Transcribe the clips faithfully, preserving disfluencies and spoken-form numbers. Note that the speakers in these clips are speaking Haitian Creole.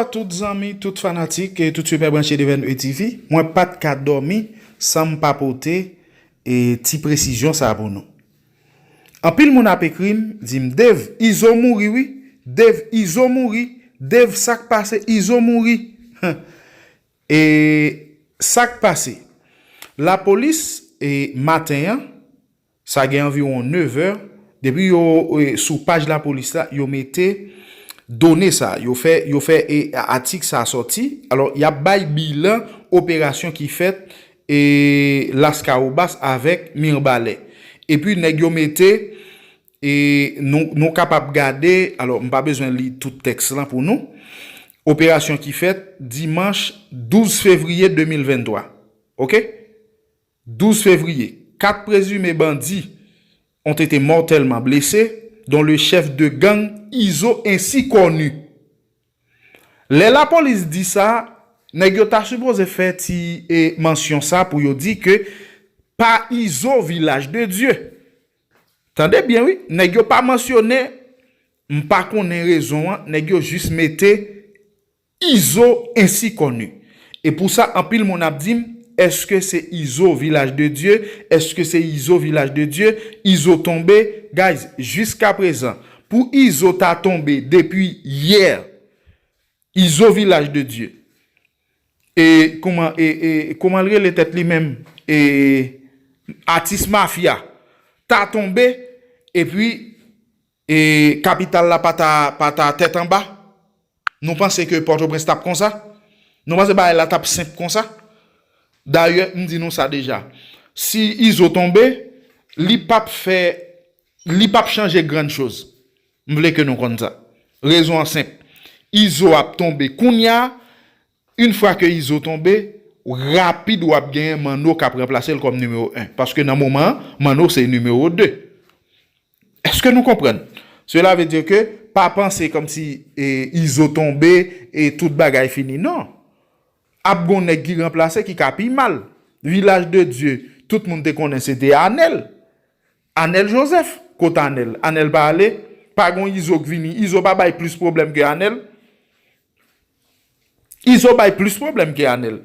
Tout zanmi, tout fanatik, e tout sipè branche de Vèn E T V, mwen pa t ka dòmi san m pa pote e ti presizyon sa pou nou. Anpil moun ap ekri m, di m, Dave, Izo mouri wi. Dave, Izo mouri. Dave, sa k pase? Izo mouri. E sa k pase? Lapolis, e maten an, sa gen anviwon nevè, depi yo, e, sou paj lapolis la, yo mete done sa, yo fè, yo fè, e, atik sa sòti. Alò, y ap bay bilan operasyon ki fèt, e, Laskawobas avèk Mirbalè. Epi nèg yo mete, e, nou, nou kapab gade, alò, m pa bezwen li tout tèks lan pou nou. Operasyon ki fèt dimanch douz fevriye de mil venntwa. Oke? Douz fevriye, quatre présumés bandits ont été mortellement blessés, dont le chef de gang Izo ainsi connu. Lè lapolis di sa, nèg yo ta sipoze fè ti, e, mansyon sa pou yo di ke pa Izo Vilaj de Dye. Tande byen wi, nèg yo pa mansyone, m pa konnen rezon an, nèg yo jis mete Izo ainsi connu. E pou sa, anpil moun ap di m, èske se Izo Vilaj de Dye? Èske se Izo Vilaj de Dye? Izo tonbe? Guys, jiska prezan, pou Izo ta tonbe depi yè, Izo Vilaj de Dye, e kouman, e, e kouman l rele tèt li menm? E atis mafya ta tonbe, epi, e kapital la pa ta, pa ta tèt anba? Nou panse ke Pòtoprens t ap konsa? Nou panse bagay la t ap senp konsa? Dayè, m di nou sa deja. Si Izo tonbe, li p ap fè, li p ap chanje grann choz. M vle ke nou konn sa. Rezon an senp. Izo ap tonbe kounya. Yon fwa ke Izo tonbe, rapid w ap genyen Manno k ap ranplase l kòm nimewo en. Paske nan moman an, Manno se nimewo de. Èske nou konprann? Cela veut dire que pa panse kòmsi, e, Izo tonbe e tout bagay fini. Non. Ap gon nèg ki ranplase ki ka pi mal. Vilaj de Dye, tout moun te konnen se te Anèl. Anèl Joseph. Kot Anèl? Anèl pa ale. Pa gon Izo k vini. Izo pa bay plis pwoblèm ke Anèl. Izo bay plis pwoblèm ke Anèl.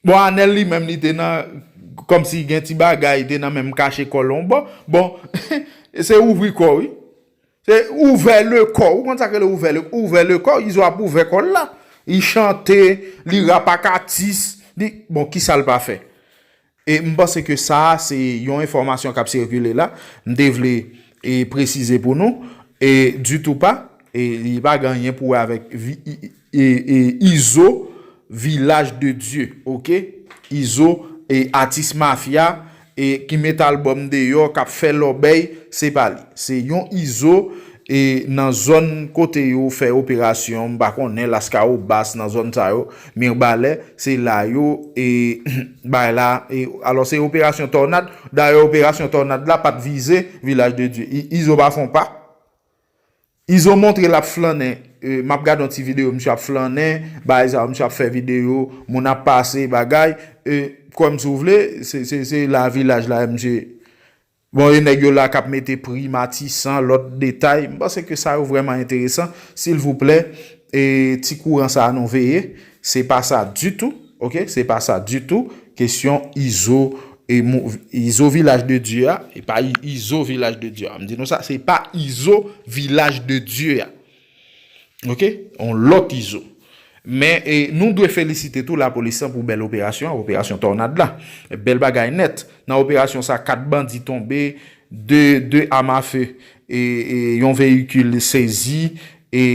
Bon, Anèl li menm li te nan, kòmsi gen ti bagay, te nan menm kache kò l yon bò. Bon, se ouvri kò wi. Se ouvè le kò. Ou konn sa k rele ouvè le, ouvè le kò? Izo ap ouvè kò l la. Li chante, li rap ak atis. Li, bon, kisa l pa fè? E m panse ke sa a se yon enfòmasyon k ap sikile la. M te vle, e, presize pou nou. E ditou pa, e li pa gen anyen pou wè avèk vi-, i-, i-, e, e, Izo, Vilaj de Dye, oke? Izo, e, atis mafya, e ki met albòm deyò, k ap fè lòbèy, se pa li. Se yon Izo, e nan zòn kote yo fè operasyon, m pa konnen, Laskawobas, nan zòn sa yo, Mirbalè, se la yo, e, bay la, e, alò se operasyon Tònad. Dayè, operasyon Tònad la pa t vize Vilaj de Dye. I-, Izo pa fè yon pa. Izo montre l ap flannen. E, m ap gade yon ti videyo, misye ap flannen, bagay sa yo, misye ap fè videyo, moun ap pase, bagay. E, kòm si w vle, se, se, se la vilaj la, misye. Bon, e nèg yo la k ap mete pri Matisan, lòt detay. M panse ke sa yo vrèman enteresan. Silvouplè, e ti kouran sa a nou veye. Se pa sa ditou, oke? Se pa sa ditou. Kesyon Izo, e mou-, Izo Vilaj de Dye a, e pa I-, Izo Vilaj de Dye a. M di nou sa, se pa Izo Vilaj de Dye a. Oke? On lòt Izo. Men, e, nou dwe felisite tou lapolis lan pou bèl operasyon, operasyon Tònad la. Bèl bagay nèt. Nan operasyon sa, kat bandi tonbe, de, de amafe, e, e, yon veyikil sezi, e,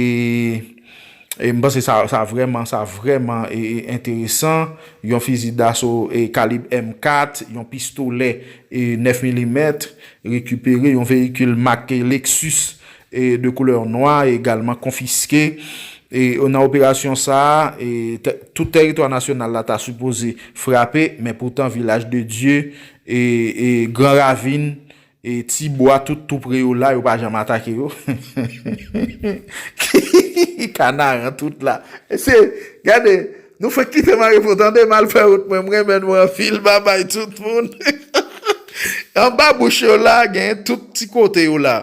e m panse sa, sa vrèman, sa vrèman, e, e, enteresan. Yon fizi daso, e, kalib M kat, yon pistolè, e, nèf milimèt rekipere, yon veyikil mak Lexus, e, de koulè nwa egalman konfiske. E, nan operasyon sa a, e, tè-, tout tèritwa nasyonal la ta sipoze frape, men poutan Vilaj de Dye, e, e, Gran Ravin, e, Ti Bwa, tout tou pre yo la, yo pa janm atake yo. Kanaran tout la. E se, gade, nou fenk kite m arive, tande, m al fè wout mwen, m renmen nou anpil, babay tout moun. Anba bouch yo la, gen tout ti kote yo la.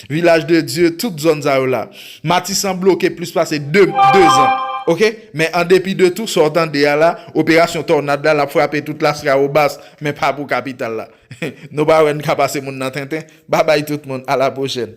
Vilaj de Dye, tout zòn sa yo la. Matisan bloke plis pase de, de zan. Ok, men an depi de tou, sa w tande a la, operasyon Tònad la, l ap frape tout Las Cahobas, men pa pou kapital la. Nou pa wè n ka pase moun nan tenten. Babay tout moun, a la pwochèn.